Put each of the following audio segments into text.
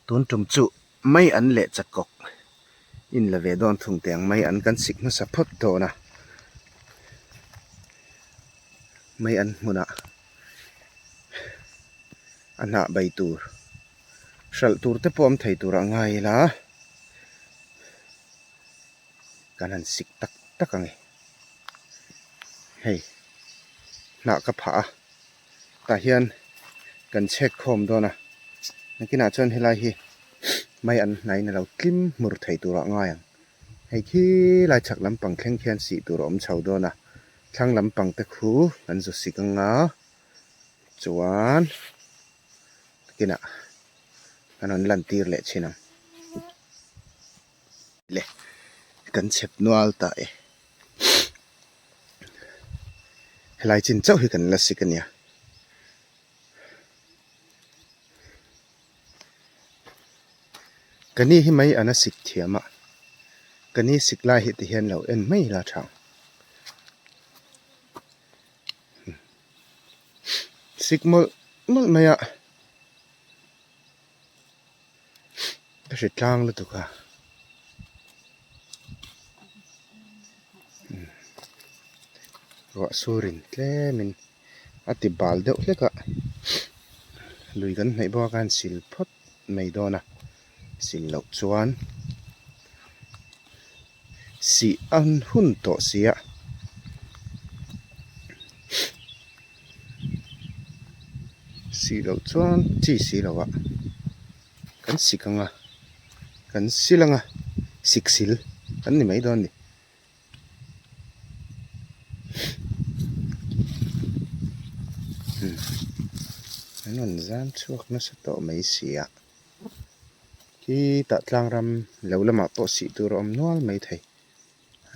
Tun tum chu mai an leh chakawk in la ve dawn thung teh ang mai an kan sik hmasa phawt dawn a, mai an hmunah a hnah bai tur hralh tur te pawh awm thei tur a ngai ila kan han sik tak tak ang e hei hnah ka phah a. Tah hian kan chhek khawm dawn a, nakinah chuan helai hi mai an hnaiin a lo tlim hmur thei turah ngai ang. Hei khi lai chhak lampang thleng khian sih tur a awm chho dawn a, thlang lampang te khu kan zu sik anga chuan nakinah kan rawn lantir leh thin ang. Le kan chhep nual ta e. Helai chin chauh hi kan la sik a nia. Ka ni hi mai an a sik thiam a, ka ni sik lai hi ti hian lo en mai ila tha ang. Sik mawlh mawlh mai a. Ka hre tlang lutuk a ruah sur in tlem in a ti bal deuh hlek a lui kan hnaih bawk a khan sil phawt mai dawn a sil loh chuan sih an hun tawh si a. Sih loh chuan chi si lo ah kan sik ang a, kan sil ang a, sik sil kan ni mai dawn a ni. An rawn zam chhuak nasa tawh mai si a, khitah tlang ram lo lamah pawh sih tur a awm nual mai thei,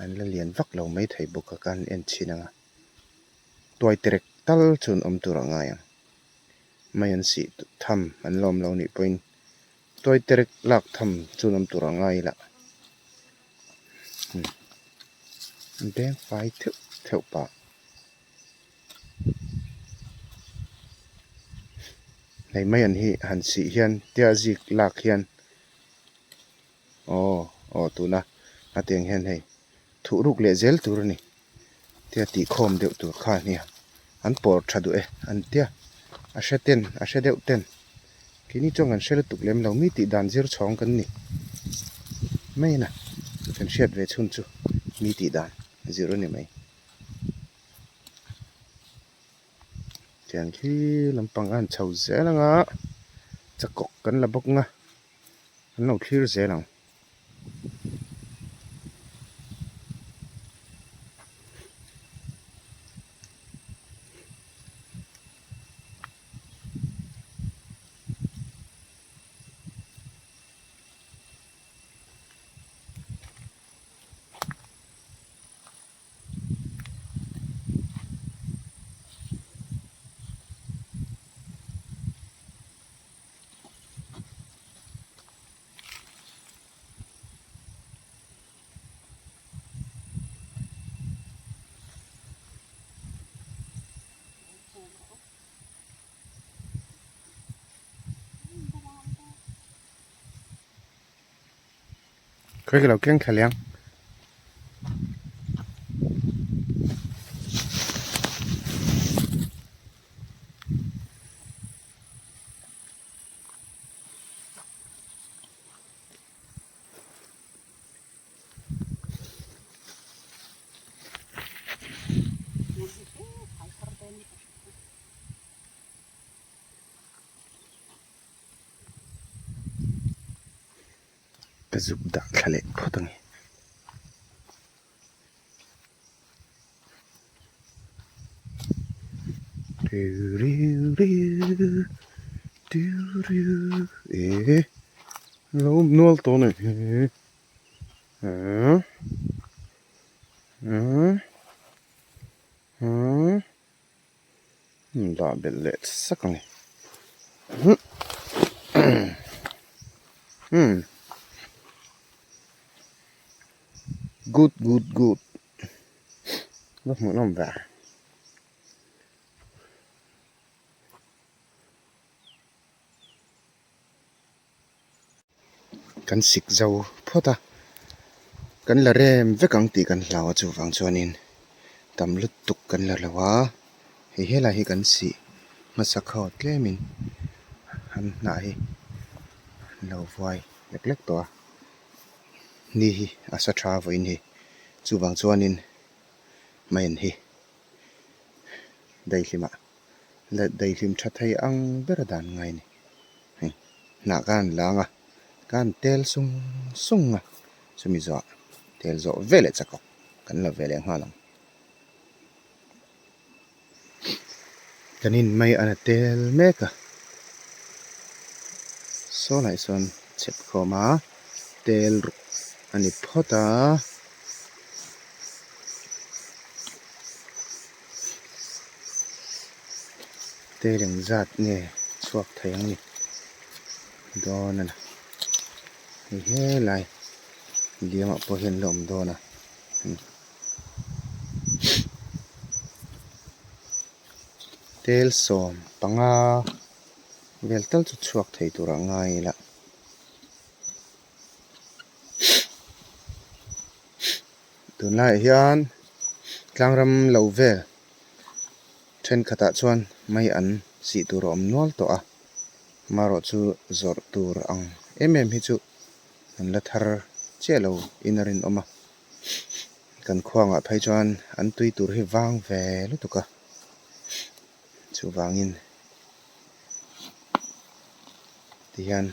an la lian vak lo mai thei bawk a kan en chhin ang a. Tuai terek tal chuan awm tur a ngai ang. Mai an sih tham an lawm lo nih pawhin tuai terek lak tham chuan awm tur a ngai lah. An beng fai theuh theuh pah. Hei mai an hi han sih hian tia zik lak hian aw aw tuna a tiang hian hei thuh ruk leh zel tur a ni. Tia tih khawm deuh tur kha ania an pawr tha duh e an tia a hre ten a hre deuh ten keini chuan kan hre lutuk lem lo mi tih dan zir chhawng kan ni mai a kan hriat ve chhun chu mi tih dan zir a ni mai tiang khi lampang a han chho zel anga chakawk kan la bawk ang a an lo thlir zel ang. Khawi ka lo keng thla leh ang. Ka zuk dah thla leh phawt ang e. Eh lo awm nual tawh a ni eh eh eh dah belh leh sak a ni umm good good good. Va hmuh nawm ve. Kan sik zo phawt a, kan la rem vek ang tih kan hlau a chuvang chuanin tam lutuk kan la lo a, hei helai hi kan sih hmasa khaw tlemin an hnah hi an lo vuai lek lek tawh a, ni hi a sa tha vawiin hi chuvang chuanin main hi daihlimah daihlim tha thei ang ber a dan ngai a ni. Hei hnah khan an lang a ka han tel sung sung a chumi zawhah tel zawh ve leh chakawk kan la ve leh nghal ang. Kan in mai a la tel mek a saw lai sawn chhep khawm a tel ruk a ni phawt a. Tel engzat nge chhuak thei ang ni dawn a ni hei helai liamah pawh hian la awm dawn a tel 15 vel tal chu chhuak thei turah ngai ila. Tunlaiah hian tlangram lo vel thenkhatah chuan mai an sih tur a awm nual tawh a, amaherawh chu zawrh tur ang em em hi chu an la thar chiah lo in a rinawm a, kan khuangah phei chuan an tui tur hi vang ve lutuk a, chuvangin tihian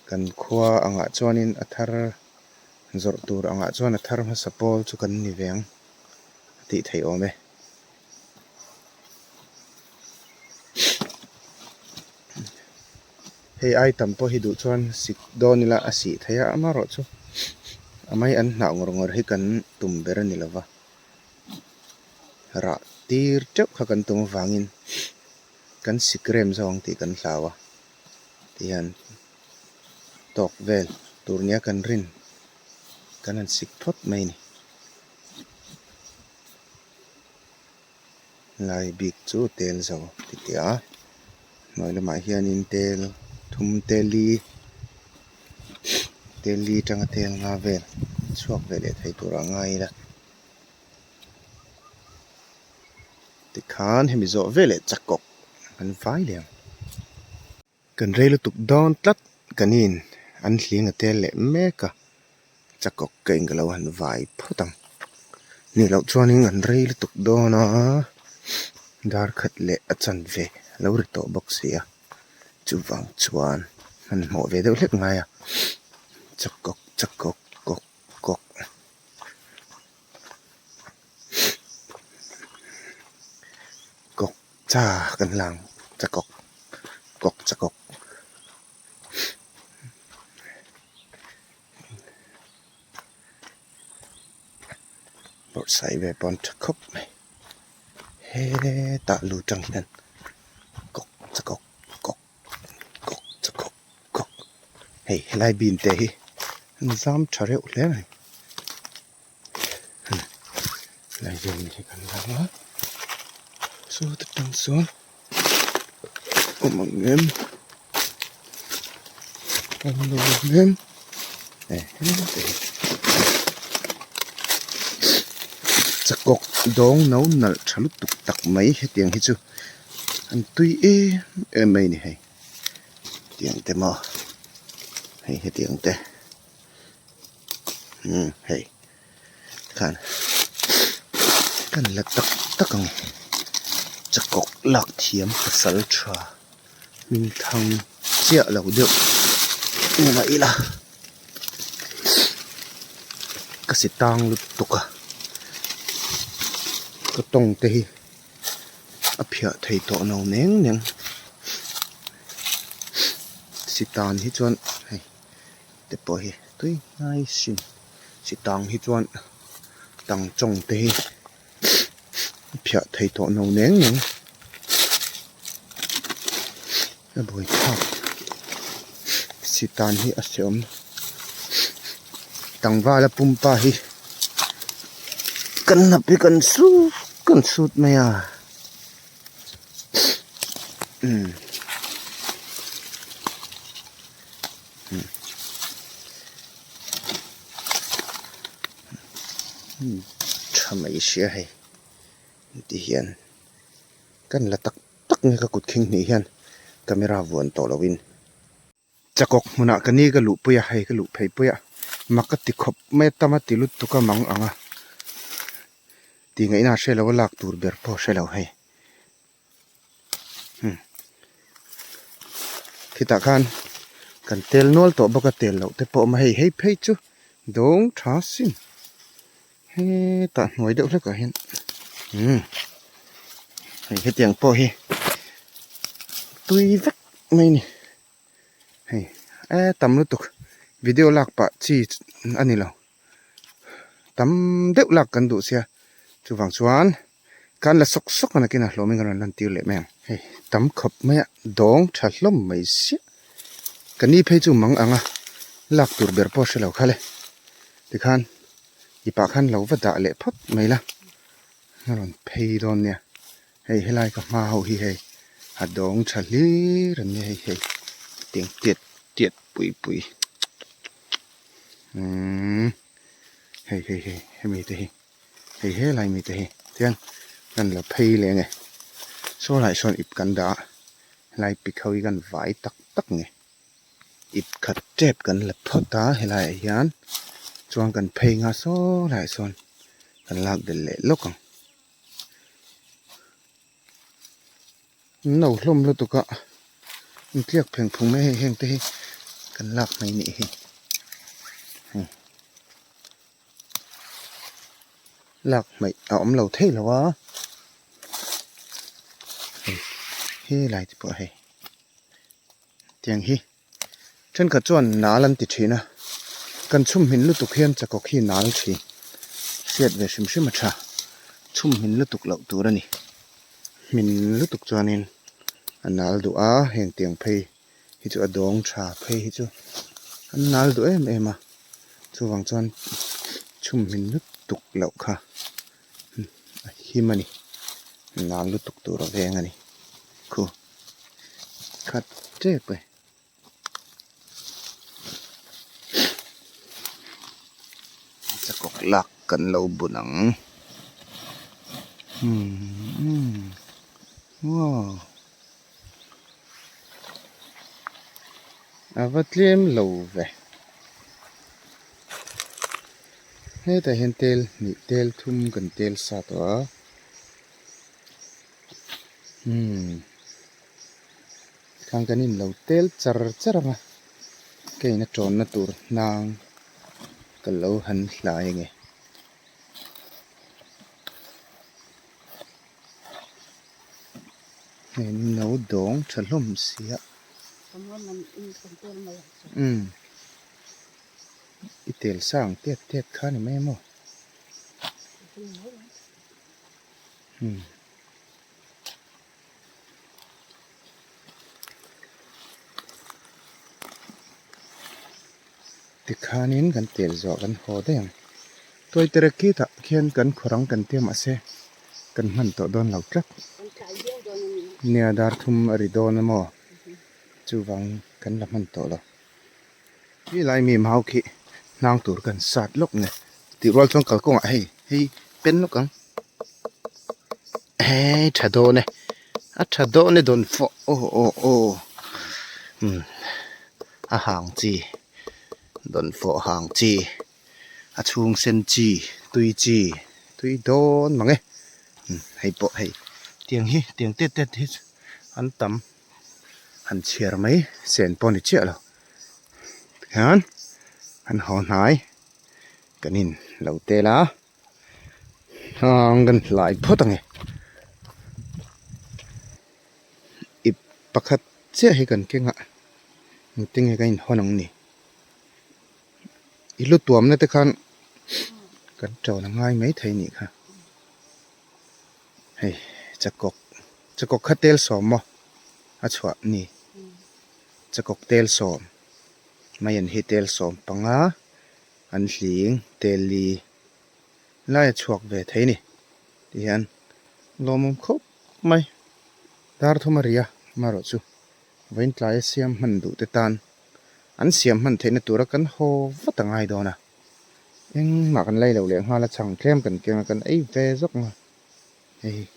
kan khua angah chuanin a thar zawrh tur angah chuan a thar hmasa pawl chu kan ni ve ang a tih theih awm e. Hei ai tam pawh hi duh chuan sik dawn ila a sih theih a amaherawhchu a mai an hnah ngawr ngawr hi kan tum ber a ni lova rah tir teuh kha kan tum avangin kan sik rem zawk ang tih kan hlau a tihian tawk vel tur nia kan rin kan han sik phawt mai a ni. Lai bik chu tel zo ti tih a hnuai lamah hianin tel thum tel li tel li atanga tel nga vel chhuak ve leh thei turah ngai ila tikhan hemi zawh veleh chakawk an vai leh ang. Kan rei lutuk dawn tlat kan in an hling a tel leh mek a chakawk ka in ka lo han vai phawt ang nih loh chuanin an rei lutuk dawn a dar khat leh a chanve a lo ri tawh bawk si a chuvang chuan hmanhmawh ve deuh hlek ngai a chakawk chakawk kawk kawk. Kawk cha kan lang cha kawk kawk cha kawk bawrhsai ve pawn tha khawp mai hetah lu tang hian kawk cha kawk kawk kawk cha kawk kawk hei helai bin te hi an zam tha reuh hle mai. Lai vel hi kan lang a saw ta tang sawn awm ang em awm lo ang em eh hete hi chakawk dawng no nalh tha lutuk tak mai hetiang hi chu an tui em em mai a ni hei tiang te maw hei hetiang te. Umm hei khan kan la tak tak ang chakawk lak thiam pasal tha hming thang chiah lo deuh ni mah ila ka si tang lutuk a ka tawng te hi a phiah thei tawh no neng neng si tan hi chuan hei. Te pawh hi tui hnai sin chi tang hi chuan tang chawng te hi a phiah thei tawh no neng neng a buai thlak chi tan hi a hreawm tlangval a pumpa hi kan hnap hi kan sut kan sut mai a umm. Tha mai sia hei ti hian kan la tak tak nge ka kut khing hnih hian camera vuan tawh lo in chakawk hmunah ka ni ka luh pui a hei ka luh phei pui a mak ka ti khawp mai a tam a ti lutuk a mang ang a tih ngaihna a hre lo a lak tur ber pawh a hre lo hei. Khitah khan kan tel nual tawh bawk a tel loh te pawh a awm a hei hei phei chu dawng tha sin hetah hnuai deuh hlekah hian umm hei hetiang pawh hi tui vek mai a ni hei e tam lutuk video lak pah chi a ni lo tam deuh lak kan duh sia chuvang chuan. Kan la sawk sawk a nakin a hlawmin kan rawn lan tir leh mai ang. Hei tam khawp mai a dawng tha hlawm mai siah. Ka ni phei chu mang ang a lak tur ber pawh a hre lo kha le. Tikhan i pah khan lo va dah leh phawt mai la a rawn phei dawn nia. Hei helai ka hma ho hi hei a dawng tha hlir an nia hei hei tiang tiat tiat pui pui umm hei hei hei hemi te hi. Hei helai mite hi tiang kan la phei leh nge saw lai sawn ip kan dah a helai pik ho hi kan vai tak tak nge ip khat tep kan la phawt a helai ah hian chuan kan phei nga saw lai sawn kan lak belh leh lawk ang an lo hlawm lutuk a an tliak pheng phung mai hei heng te hi kan lak mai nih hi. Lak hmaih a awm lo thei lo a hei helai te pawh hei tiang hi thenkhat chuan nal an ti thin a kan chhum hmin lutuk hian chakawk hi nal thin hriat ve hrim hrim a tha chhum hmin lutuk loh tur a ni hmin lutuk chuanin a nal duh a heng tiang phei hi chu a dawng tha phei hi chu an nal duh em em a chuvang chuan chhum hmin lutuk loh kha a him a ni nal lutuk tur a veng a ni khu khat tep e. Chakawk lak kan lo bun ang umm wow. A va tlem lo ve. Hetah hian tel hnih tel thum kan tel sa tawh a. Umm tikhan kan inlo tel char char ang a kein a tawnna tur hnang ka lo han hlai ange. Hei no dawng tha hlawm si a. Umm i tel sang tiat tiat kha ni mai maw. Umm. Tikhanin kan tel zawh kan haw daih ang. Tuaitere khitah khian kan khawrang kan tia mahse kan hman tawh dawn lo tlat. Nia dar thum a ri dawn a maw chuvang kan la hman tawh lo. Khi lai mi mau khi hnang tur kan sat lawk nge tih rual chuan kalkawngah hei hei pen lawk ang. Hei tha dawn e a tha dawn e dawn fawh aw aw aw umm a hang chi dawn fawh hang chi a chhung sen chi tui chi tui dawn mang e umm hei pawh hei tiang hi tiang tet tet hi an tam han chhiar mai sen pawh a ni chiah lo tikhian an haw hnai kan in lo tel a. Hang kan hlai phawt ang e. Ip pakhat chiah hi kan keng a, engtin nge kan inhawn ang ni. I lu tuamna te khan kan ṭawn a ngai maithei nih kha. Hei chakawk, chakawk kha tel sawm maw a chhuah ni. Chakawk tel sawm, mai an hi tel sawm panga. An hling tel li lai a chhuak ve thei ni ti hian lawmawm khawp mai. Dar thum a ri a amaherawh chu vawiin tlai a siam hman duh te tan an siam hman theihna tura kan haw vat a ngai dawn a. Engmah kan lei lo leh nghal a chhang tlem kan keng a kan ei ve zawk a hei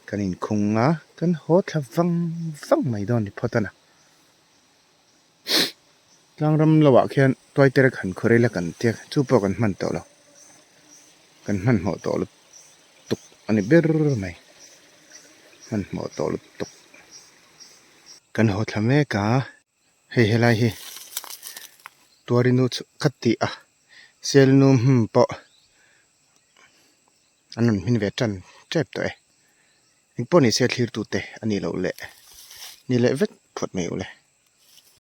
kan inkhung a kan haw thla vang vang mai dawn ni phawt a na. Tlangram lo ah khian tuaiter khan khawr ila kan tia chu pawh kan hman tawh lo kan hmanhmawh tawh lutuk a ni ber mai hmanhmawh tawh lutuk kan haw thla mek a. Hei helai hi tuarinu chu ka tih a selnu hmun pawh an rawn hmin ve tan tep tawh e engpawh ni se thlir tute a nih loh leh ni leh vek phawt mai ule.